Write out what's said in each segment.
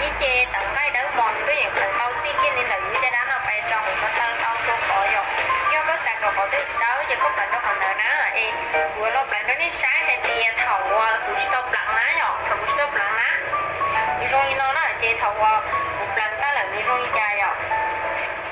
Ib ce tawv nqaij dawb mos nws tuaj yeem pleev tau txij kiag li ntawm yus caj dab no pais rau hauv ko taw tau txhua qhov yom. Yog koj xav kom qhov twg dawb ces koj pleev rau qhov ntawd na. Es kuv yuav los pleev rau nej saib hais tias thaum uas kuv tsis tau pleev na yom, thaum kuv tsis tau pleev na, nws zoo li no na, ces thaum uas kuv pleev tag lawm nws zoo li cas yom.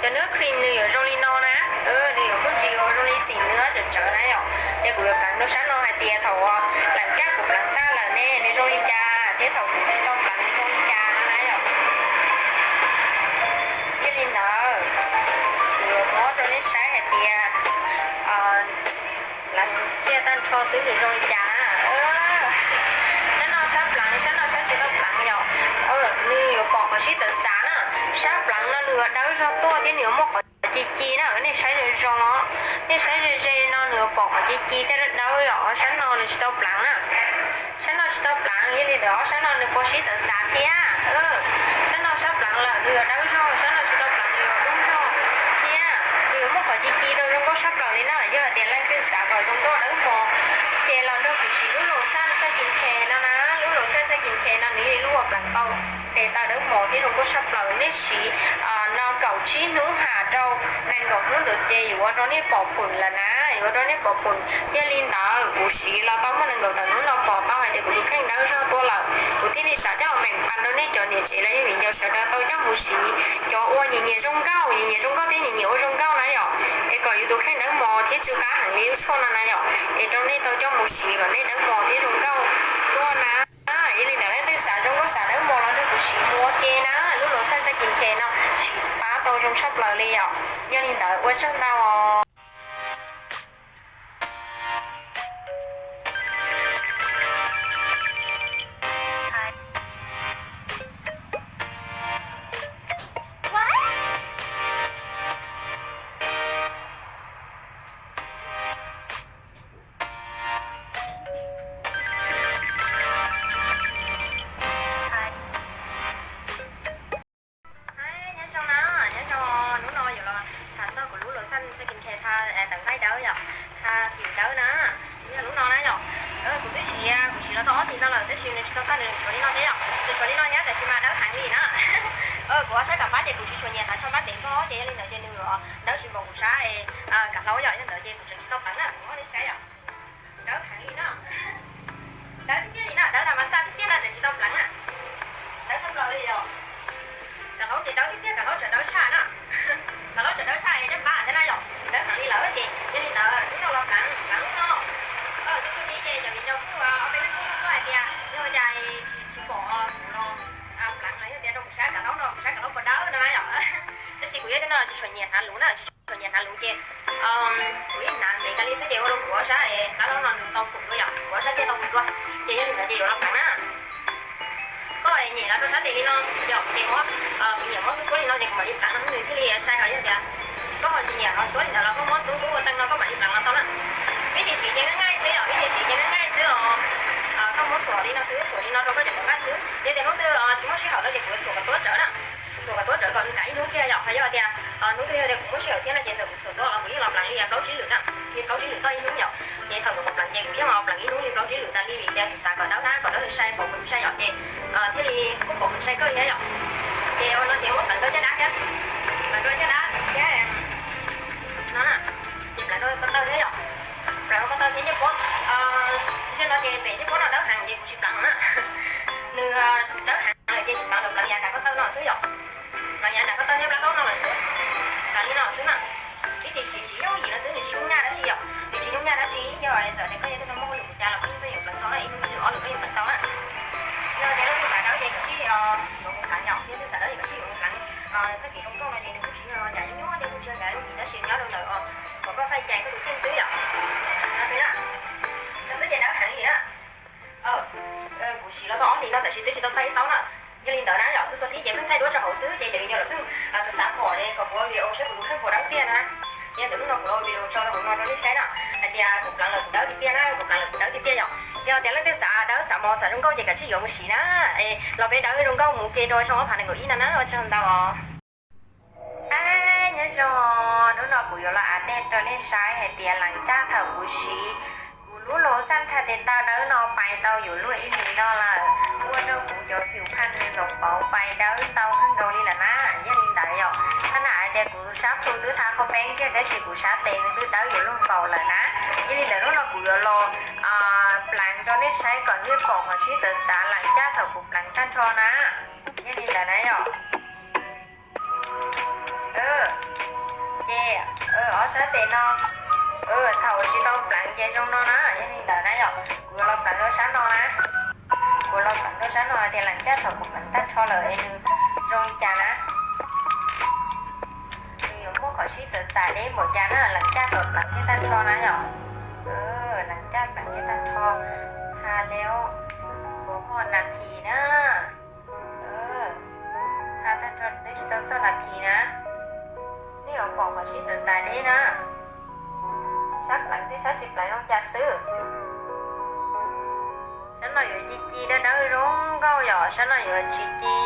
Cov ntawv cream nws yuav zoo li no na, nws yuav kuj tsis zoo li xim nws tsawv tsawv na yom. Ces kuv yuav pleev rau sab no hais tias thaum uas lam caj kuv pleev tag lawm ne nws zoo li cas thiab thaum kuv tsis tau pleev nws zoo li cas no na yom. Yog li ntawd, kuv yuav muab rau nej saib hais tias pleev kiag tag nrho xwb nws zoo li cas na. Sab no sab pleev, sab no sab tsis tau pleev yom. Nws yuav pom qhov sib txawv txav na. Sab pleev no nws yuav dawb zog tuaj thiab nws yuav muaj qhov ci ci na, nej saib zoo zoo os. Nej saib ze ze no nws yuav pom qhov ci ci thiab dawb yom, sab no nws tsis tau pleev na. Sab no tsis tau pleev, yog li ntawd ob sab no nws puas sib txawv txav thiab. Sab no sab pleev lawm nws yuav dawb zog, sab no tsis tau pleev nws yuav dub zog thiab nws yuav muaj qhov ci ci rau zoo nkauj tshaj plaws li na. Yog hais tias leej twg xav kom zoo nkauj dawb mos ces los nrog kuv siv lub Los Txhaj Skincare no na. Lub Los Txhaj Skincare no nws yog ib lub uas pleev tau tes taw dawb mos thiab zoo nkauj tshaj plaws. Nej siv no kaum tsib hnub ham rau nees nkaum hnub ntawd ces yuav ua rau nej pom phwm lawm na, yuav ua rau nej pom phwm. Yog li ntawd kuv siv los tau muaj nees nkaum tawm hnub no pom tau hais tias kuv tus kheej dawb zog tuaj lawm, kuv thiaj li xav coj los meem pas rau nej cov niam tsev los yog viv ncaus sawv daws tau coj mus siv. Cov uas nyiam nyiam zoo nkauj, nyiam nyiam zoo nkauj thiab nyiam nyiam ua zoo nkauj na yom, es kom yus tus kheej dawb mos thiab tsw qab heev li lub tshuaj no na yom, es rau nej tau coj mus siv kom nej dawb mos thiab zoo nkauj tuaj na. Yog li ntawd leej twg xav zoo nkauj xav dawb mos los nrog kuv siv mus ua ke na, lub Los Txhaj Skincare no siv pab tau zoo tshaj plaws li yom. Yog li ntawd ua tsaug ntau os. Nyob zoo na, nyob zoo, hnub no yuav los tham txog kuv lub Los Txhaj Skincare tha tawv nqaij dawb yom, tha fim dawb na. Yog lub no na yom, kuv twb siv, kuv siv los tau ob hlis no lawm tab sis nws tsis tau tag, nws tshuav li no thiab yom, nws tshuav li no thiab tab sis mas dawb heev li na. Kuv ob sab kav pab ces kuv tsis tshua nyiam thav tsho pab tev npog ces yog li ntawd ces nws dawb tsis npaum kuv sab kav hlaub yom, yog ntawd ces kuv tseem tsis tau pleev na, kuv muab nej saib yom. Dawb heev li na. Dawb tiag tiag li na, dawb na mas xaj tiag tiag no tseem tsis tau pleev na. Dawb tshaj plaws li yom. Kav hlaub ces dawb tiag tiag, kav hlaub tseem dawb tshaj na. Kav hlaub tseem dawb tshaj es caj npab thiab na yom. Dawb heev li lawm ces yog li ntawd hnub no los pleev, pleev hnub no. Txhua txhua tib ces cov viv ncaus kuj ob peb leeg kuj tuaj hais tias yog cas tsis pom kuv los pleev los yog tias rau kuv saib kav hlaub no, kuv saib kav hlaub puas dawb no na yom. Tab sis kuv yog tej no tsis tshua nyiam hnav luv na, tsis tshua nyiam hnav luv ces kuv yeej hnav ntev tas li xwb ces ua rau kuv ob sab es kav hlaub no nws tau phwm dua yom, kuv ob sab thiaj tau phwm dua. Ces yog li ntawd ces yuav los pleev na. Koj nyiam los rau sab tes li no yom, ces muab, kuv nyiam muab xuab xuab li no ces kuv mam li pleev no nws thiaj li sai, ho yog tias koj ho tsis nyiam ho xuab li ntawd los koj muab tub tub ua teej no koj mam li pleev los tau na. Vib thim siv ces nqaij nqaij xwb yom, vib thim siv ces nqaij nqaij xwb os. Koj muab xuas li no xwb, xuas li no rau koj cov nqaij xwb. Yog tias hnub twg tsis muaj sij hawm no ces kuv xuas kom tuab rawv na. Xuas kom tuab rawv kom nws kav ib hnub kiag yom, ho yog tias hnub twg yog tias kuv muaj sij hawm thiab no ces txawm kuv xuas tuab los kuv yeej los pleev li plaub tsib lwm na, li plaub tsib lwm toj ib hnub yom. Ces thaum kuv pleev ces kuv yeej los pleev ib hnub li plaub tsib lwm tas li vim tias xav kom dawb na, kom dawb sai pom kuv sai yom ces thiaj li kuj pom kuv sai kawg thiab yom. Ces ua no ces muab pleev rau caj dab thiab, pleev rau caj dab thiab no na, ces pleev rau ko taw thiab yom, pleev rau ko taw thiab ncej puab. Ntshe no ces pem ncej puab no dawb heev ces kuv tsis pleev na. Nws dawb heev lawm ces tsis pleev lawm, pleev yav nram ko taw no xwb yom. Pleev yav nram ko taw thiab plab taub no lawm xwb, pleev li no xwb na. Ib tib si siv yooj yim no xwb, nws tsis nyuaj nyaj dab tsi yom, nws tsis nyuaj nyaj dab tsi. Yog txawm tias koj yog tus neeg muaj hauj lwm cas los koj yeej yuav pleev tau na, ib hnub ib lwm ob lwm koj yeej pleev tau na. Yog tias leej twg xav dawb ces kav tsij yuav mus pleev yom, yog leej twg xav dawb ces kav tsij yuav mus pleev. Txoj kev zoo nkauj no ces nws kuj tsis yog yam nyuaj nyuaj thiab kuj tsis yog yam yooj yim tab sis nyob rau ntawm kom koj txhaj cai koj tus kheej xwb yom. No xwb na, no xwb ces dawb heev li na. Kuv siv los tau ob hlis no tab sis twb tsis tau tag ib taub na. Yog li ntawd na yom, txhua txhua tib ces pheej thaij duab rau hauv xwb ces cov viv ncaus lawv pheej tus xav pom es kom kuv ua video saib kuv tus kheej puas dawb tiag na. Ces ntawm lub no kuv ua video tso rau hauv no rau nej saib na, hais tias kuv pleev lawm kuv dawb tiag tiag na, kuv pleev lawm kuv dawb tiag tiag yom. Yog tias leej twg xav dawb xav mos xav zoo nkauj ces kav tsij yuav mus siv na. Es los peb dawb zoo nkauj mus ke rau xyoo ob phav nees nkaum ib no na, ua tsaug ntau os. Ab, nyob zoo, hnub no kuv yuav los update rau nej saib hais tias leem caj thaum kuv siv kuv Lub los xaj tha tes taw dawb no pais tau yuav luag ib hlis no lawm, ua rau kuv cov pum phaj nws los pauv pais dawb tau kawg nkaus li lawm na. Yog li ntawd yom, qhov no hais tias kuv sab plhu twb tha qhov peeb kiag tab sis kuv sab tes nws twb dawb yuav luag npaum lawm na. Yog li ntawd hnub no kuv yuav los pleev rau nej saib kom nej pom qhov sib txawv txav lees caj thaum kuv pleev tag nrho na. Yog li ntawd na yom. Ces ob sab tes no, thaum tsis tau pleev ces zoo no na. Yog li ntawd na yom, kuv yuav los pleev rau sab no na. Kuv los pleev rau sab no tias lees caj thaum kuv pleev tag nrho lawm es nws zoo li cas na. Nws yuav muaj qhov sib txawv txav deb npaum cas na, lees caj thaum pleev thiab tag nrho na yom. Lees caj pleev thiab tag nrho, tha li kaum ob nas this na. Tha tag nrho twb tsis tau txog nas this na. Nej yuav pom qhov sib txawv txav deb na. Sab pleev thiab sab tsis pleev zoo cas xwb. Sab no yuav ci ci dawb dawb zoo nkauj yom, sab no yuav tsis ci.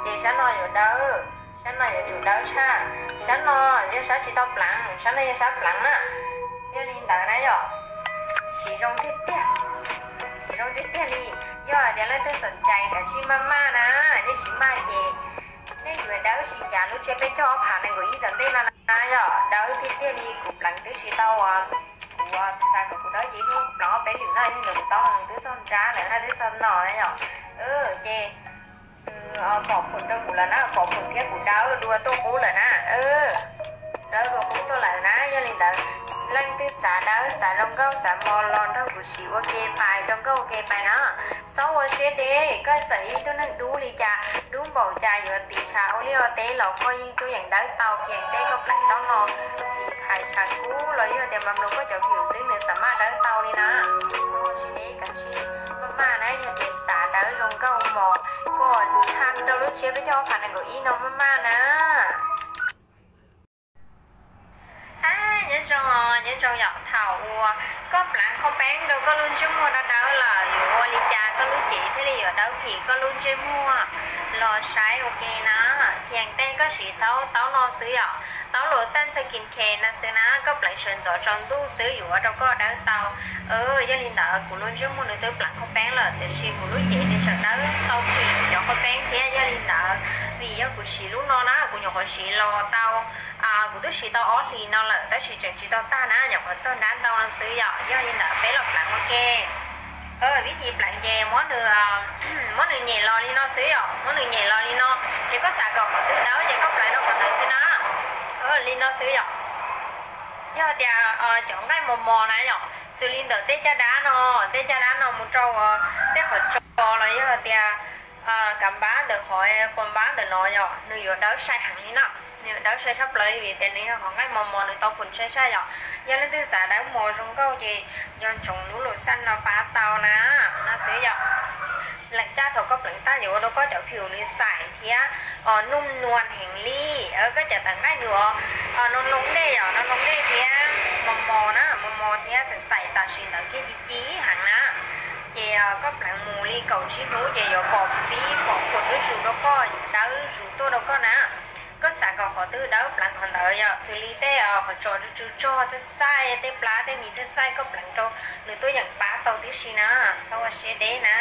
Ces sab no yuav dawb, sab no yuav tsum dawb tshaj. Sab no yog sab tsis tau pleev, sab no yog sab pleev na. Yog li ntawd na yom, siv zoo tiag tiag, siv zoo tiag tiag li. Yog hais tias leej twg xom cai kav tsij maj maj na, nej tsis maj ces nej yuav dawb tsis cas lub tsiab peb caug ob phav nees nkaum ib tom ntej no na yom, dawb tiag tiag li. Kuv pleev twb tsis tau, kuv xav kom kuv dawb ces hnub pleev ob peb lwm no yog ntawd kuv taub hau twb txog nrab lawm na, twb txog no na yom. Ces nws pom phum rau kuv lawm na, pom phum thiab kuv dawb dua tuaj qub lawm na. Dawb dua qub tuaj lawm na. Yog li ntawd leej twg xav dawb xav zoo nkauj xav mos los nrog kuv siv ua ke pais, zoo nkauj ua ke pais na. Txhob ua siab deb, koj txawm ib tug neeg dub li cas, dub npaum cas, yuav tiv tshav ua liaj ua teb los koj yeej tuaj yeem dawb tau. Yeej teb koj pleev taub no, tiv thaiv tshav kub los yog tias mas mloog koj cov pum xwb nws xam maj dawb tau li na. Txhob ua siab deb, kav tsij maj maj na, yog tias xav dawb zoo nkauj mos, koj tha rau lub tsiab peb caug ob phav nees nkaum ib no maj maj na. Nyob zoo, nyob zoo yom, thaum uas koj pleev qhov peeb rau koj lub ntsej muag dawb dawb lawm yuav ua li cas koj lub cev thiaj li yuav dawb phim koj lub ntsej muag? Los saib ua ke na. Yeej teb koj siv taub, taub no xwb yom, taub los xaj skin care no xwb na, koj pleev sawv ntxov tsaus ntuj xwb yuav ua rau koj dawb tau. Yog li ntawd kuv lub ntsej muag nws twb pleev qhov peeb lawm tiam sis kuv lub cev nws tseem dawb tau phim cov qhov peeb thiab. Yog li ntawd vim yog kuv siv lub no na, kuv nyuam qhuav siv los tau, kuv twb siv tau ob hlis no lawm tab sis tseem tsis tau tag na, nyuam qhuav txog nrab ntau no xwb yom. Yog li ntawd peb los pleev ua ke. Vib thim pleev ces muab nws, muab nws nyem los li no xwb yom, muab nws nyem los li no. Ces koj xav kom qhov twg dawb ces koj pleev rau qhov ntawd xwb na. Li no xwb yom. Yog tias cov nqaij mos mos na yom, xws li ntawm tej caj dab no, tej caj dab no mus rau tej qhov tso los yog tias kav npab ntawm qhov quas npab ntawm no yom, nws yuav dawb sai heev li no. Nws yuav dawb sai tshaj plaws li vim tias nws yog qhov nqaij mos mos, nws tau phum sai sai yom. Yog leej twg xav dawb mos zoo nkauj ces nco ntsoov lub los xaj no pab tau na. No xwb yom. Lees caj thaum koj pleev tag yuav ua rau koj cov phim nws xaim thiab nuj nua heev li. Koj cov tawv nqaij nws no noo dej yom, noo dej thiab mos mos na, mos mos thiab xaim xaim tam sim ntawd kiag ci ci heev na. Ces koj pleev mus li kaum tsib hnub ces yuav pom pib pom phum zuj zus rau koj, dawb zus tuaj rau koj na. Koj xav kom qhov twg dawb pleev qhov ntawd yom, xws li tej qhov tsos tsw tsw tsog txaij txaij, tej plab tej mis txaij txaij koj pleev rau nws tuaj yeem pab tau tib si na, txhob ua siab deb na.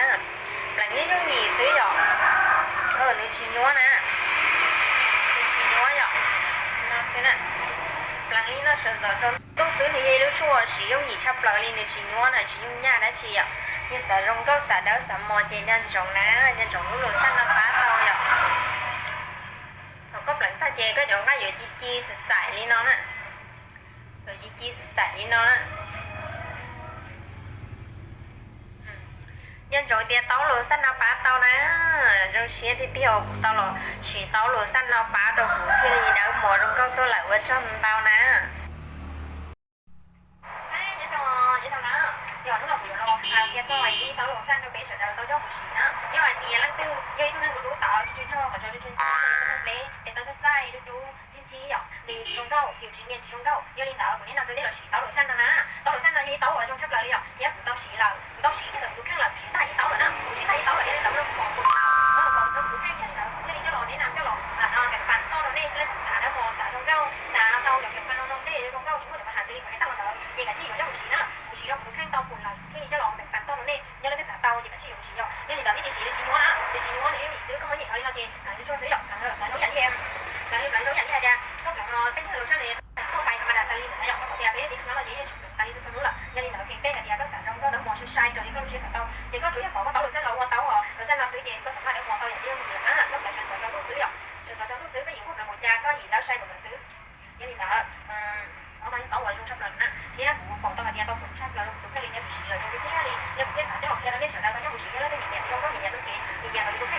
Pleev li yooj yim xwb yom, nws tsis nyuab na, nws tsis nyuab yom, no xwb na. Pleev li no sawv ntxov tsaus ntuj xwb, nws yog ib lub tshuaj uas siv yooj yim tshaj plaws li, nws tsis nyuab na, tsis yooj yaj dab tsi yom. Yog xav zoo nkauj xav dawb xav mos ces nco ntsoov na, nco ntsoov lub los xaj no pab tau yom. Thaum koj pleev tag ces koj cov nqaij yuav ci ci xaim xaim li no na, yuav ci ci xaim xaim li no na. Nco ntsoov tias taub los xaj no pab tau na. Zoo siab tiag tiag uas kuv tau los siv taub los xaj no pab rau kuv thiaj li dawb mos zoo nkauj tuaj lawm, ua tsaug ntau na. Nyob zoo, nyob zoo na, yog hnub no kuv yuav los hais tias txog ib taub los xaj rau peb sawv daws tau coj mus siv na. Yog hais tias leej twg yog ib tug neeg dub dub tawv tsw tsw tsog, qhov tso tsw tsw ntxhiab, ib tug neeg dleb tes taw txaij txaij dub dub ntxhib ntxhib yom, nws tsis zoo nkauj, yus tsis nias tsis zoo nkauj. Yog li ntawd kuv yeej nrog nej los siv taub los xaj no na. Taub los xaj no yog ib taub uas zoo tshaj plaws li yom, thiab kuv tau siv lawm, kuv tau siv kiag ntawm kuv tus kheej lawm, kuv siv tag ib taub lawm na, kuv siv tag ib taub lawm, yog li ntawd kuv los pom kuv, pom rau kuv tus kheej, yog li ntawd kuv thiaj li coj los neb na, coj los kam pas toj rau nej leej twg xav dawb mos xav zoo nkauj, xav tau cov kheem pha no no dej zoo nkauj tsis muaj cov pa has xws li kuv hais tag los ntawd. Kav tsij yuav coj mus siv na, mus siv rau kuv tus kheej tau kuv los thiaj li coj los mus pam toj rau nej, yog leej twg xav tau ces kav tsij yuav mus siv yom. Yog li ntawd vim tias siv li tsis nyuaj na, yog tsis nyuaj li ib yam xwb koj muaj nyiaj li no ces mus tshuaj xwb yom. Lawv lub yam li, lawv lub yam li hais tias koj pleev no tej niag lus sab li, koj pais mas tas li ntawd yom, koj pom tias peb tib qhov no ces yeej tsum pleev tas li txhua txhua hnub lawm. Yog li ntawd pheej peb hais tias koj xav rau koj nawb mos sai sai rau li koj lub siab xav tau ces koj tsuas yog pov koj tau lus xab los ua tau os, lus xab no xwb ces koj xav maj dawb huv tau yam li yog mus yam na, koj pleev sawv ntxov rau ntuj xwb yom, sawv ntxov rau ntuj xwb koj yim nquag pleev mus cas koj yim dawb sai mus ntawd xwb. Yog li ntawd, qhov no yog qhov uas zoo tshaj plaws na, thiab kuv pom tau hais tias tau khoom tshaj plaws rau kuv tus kheej li thiab kuv siv lawm zoo li thiab li, yog kuv thiaj xav coj los qhia rau nej sawv daws tau coj mus siv, yog leej twg nyiam nyiam zoo nkauj nyiam nyiam tus kev nyiam nyiam rau li tus